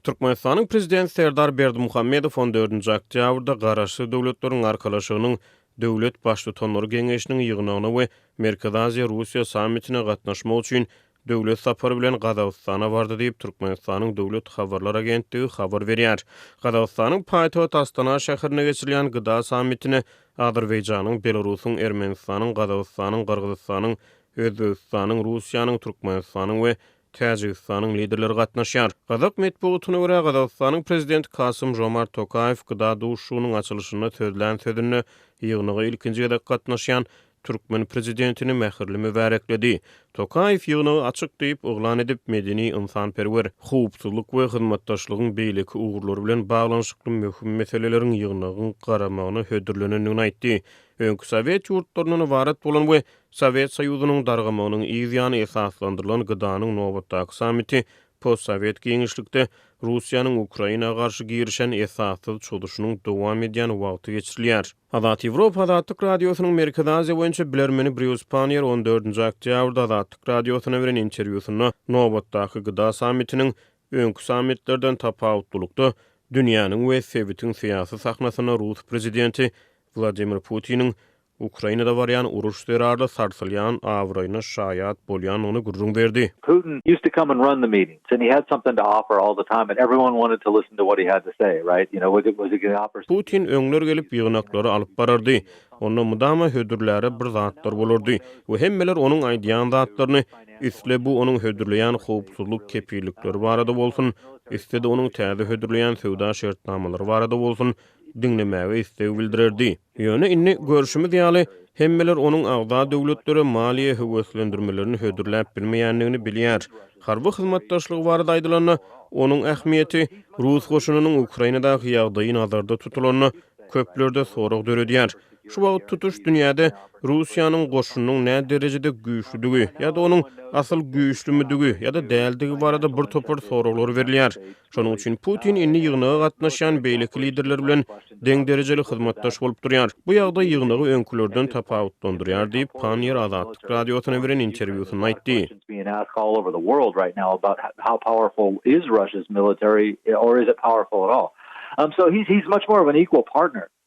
Türkmenistanyň Prezidenti Serdar Berdimuhamedow on dördünji oktýabrda Garaşsyz Döwletleriň Arkalaşygynyň Döwlet Baştutanlary Geňeşiniň ýygnagyna we Merkezi Aziýa-Russiýa sammitine gatnaşmak üçin döwlet sapary bilen Gazagystana bardy diýip, Türkmenistanyň Döwlet habarlar agentligi habar berýär. Gazagystanyň paýtagty Astana şäherinde geçirilýän GDA sammitine Azerbaýjanyň, Belarusyň, Ermenistanyň, Gazagystanyň, Gyrgyzystanyň, Özbegistanyň, Russiýanyň, Türkmenistanyň we Täjigistanyň liderleri gatnaşýar. Gazak metbugatyna görä, Gazagystanyň prezidenti Kasym-Žomart Tokaýew GDA duşuşygynyň açylyşynda sözlän sözünde ýygnaga ilkinji gezek gatnaşýan türkmen prezidentini mähirli mübärekledi. Tokaýew ýygnagy açyk diýip yglan edip, medeni-ynsanperwer, howpsuzlyk we hyzmatdaşlygyň beýleki ugurlary bilen baglanyşykly möhüm meseleleriň ýygnagyň garamagyna hödürlenendigini aýtdy. Öňki sowet ýurtlaryndan ybarat bolan we Sowet Soýuzynyň dargamagynyň yz ýany esaslandyrylan GDA-nyň nobatdaky sammiti postsowet giňişlikde Russiýanyň Ukraina garşy girişen esassyz çozuşynyň dowam edýän wagty geçirilýär. Azat Ýewropa Azatlyk Radiosynyň Merkezi Aziýa boýunça bilermeni Brýus Panniýer on dördünji oktýabrda Azatlyk Radiosyna beren interwýusynda nobatdaky GDA sammitiniň öňki sammitlerden tapawutlylykda dünýäniň we sebitiň syýasy sahnasynda rus prezidenti Wladimir Putiniň Ukrainada barýan uruş zerarly sarsylýan abraýyna şaýat bolýandygyny gürrüň berdi. Putin used to come and run the meetings and he had something to offer all the time and everyone wanted to listen to what he had to say, right? You know, was it was he gonna offer Putin öňler gelip ýygnaklary alyp barardy. Onda mydama hödürläre bir zatlar bolardy we hemmeler onuň aýdýan zatlaryny, isle bu onuň hödürleýän howpsuzlyk kepillikleri barada bolsun, isle-de onuň täze hödürleýän söwda şertnamalary barada bolsun, diňlemäge isleg bildirerdi. Ýöne indi, görşümiz ýaly, hemmeler onuň agza döwletlere maliýe höweslendirmelerini hödürläp bilmeýändigini bilýär. Harby hyzmatdaşlygy barada aýdylanda, onuň ähmiýeti, rus goşunynyň Ukrainadaky ýagdaýy nazarda tutulanda, köplerde sorag döredýär. Şu wagt tutuş dünýäde Russiýanyň goşunynyň näderejede güýçlüdigi ýa-da onuň asyl güýçlümidigi ýa-da däldigi barada bir topar soraglar berilýär. Şonuň üçin Putin indi ýygnaga gatnaşýan beýleki liderler bilen deň derejeli hyzmatdaş bolup durýar. Bu ýagdaý ýygnagy öňkülerden tapawutlandyrýar diýip, Panniýer Azatlyk Radiosyna beren interwýusynda aýtdy.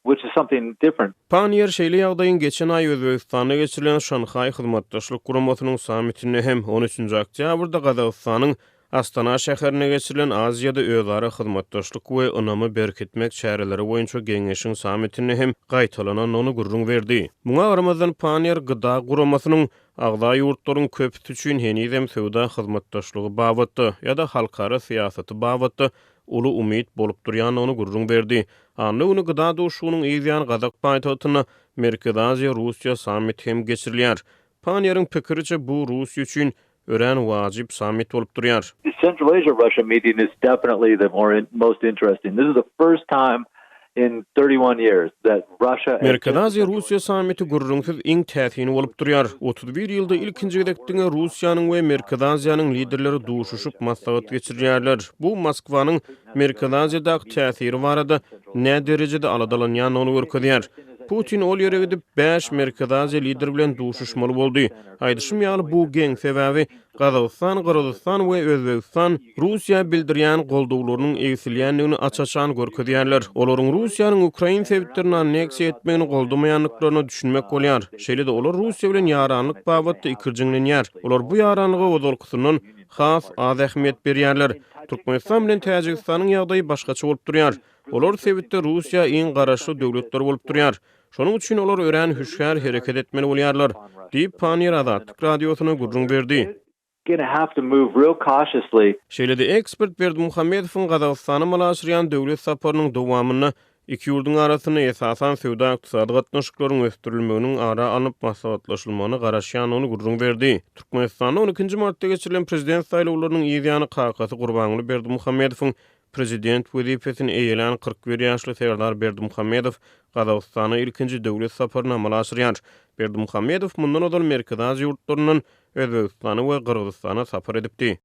Which is something different. Panniýer şeýle ýagdaýyň geçen aý Özbegistanda geçirilen Şanhaý Hyzmatdaşlyk Guramasynyň sammitinde hem, on üçünji oktýabrda Gazagystanyň Astana şäherinde geçirilen Aziýada özara hyzmatdaşlyk we ynamy berkitmek çäreleri boýunça geňeşiň sammitinde hem gaýtalanandygyny gürrüň berdi. Muňa garamazdan, Panniýer GDA guramasynyň agza ýurtlaryň köpüsi üçin henizem söwda hyzmatdaşlygy babatda ýa-da halkara syýasaty babatda uly umyt bolup durýandygyny gürrüň berdi. Anna güni GDA duşuşygynyň yz ýany gazak paýtagtynda Merkezi Aziýa-Russiýa sammiti hem geçirilýär. Panniýeriň pikiriçe, bu Russiýa üçin örän wajyp sammit bolup durýar. The Central Asia-Russia meeting is definitely the more most interesting. This is the first time in 31 years that Russia Merkezi Aziýa-Russiýa sammiti gürrüňsiz iň täsini bolup durýar. 31 ýylda ilkinji gezek diňe Russiýanyň we Merkezi Aziýanyň liderleri duşuşyp maslahat geçirýärler. Bu Moskwanyň Merkezi Aziýadaky täsiri barada näderejede aladalanýandygyny görkezýär. Putin ol ýere gidip, bäş Merkezi Aziýa lideri bilen duşuşmaly boldy. Aýdyşym ýaly, bu geň, sebäbi Gazagystan, Gyrgyzystan we Özbegistan Russiýa bildirýän goldawlarynyň egsilýändigini aç-açan görkezýärler. Olaryň Russiýanyň ukrain sebitlerini anneksiýa etmegini goldamaýandyklaryna düşünmek bolýar. Şeýle-de olar Russiýa bilen ýaranlyk babatda ikirjiňlenýär. Olar bu ýaranlyga ozalkysyndan has az ähmiýet berýärler. Türkmenistan bilen Täjigistanyň ýagdaýy başgaça bolup durýar. Olar sebitde Russiýa iň garaşly döwletler bolup durýar. Şonuň üçin olar örän hüşgär hereket etmeli bolýarlar, diýip, Panniýer Azatlyk Radiosyna gürrüň berdi. Şeýle-de ekspert Berdimuhamedowyň Gazagystana amala aşyrýan döwlet saparynyň dowamynda iki ýurduň arasynda esasan söwda-ykdysady gatnaşyklaryň ösdürilmeginiň ara alnyp maslahatlaşylmagyna garaşýandygyny gürrüň berdi. Türkmenistanda on ikinji martda geçirilen prezident saýlawlarynyň yz ýany kakasy Gurbanguly Berdimuhamedowyň Prezident wezipesini eýelän 41 ýaşly Serdar Berdimuhamedow Gazagystana ilkinji döwlet saparyny amala aşyrýar. Berdimuhamedow mundan ozal Merkezi Aziýa ýurtlaryndan Özbegistana we Gyrgyzystana sapar edipdi.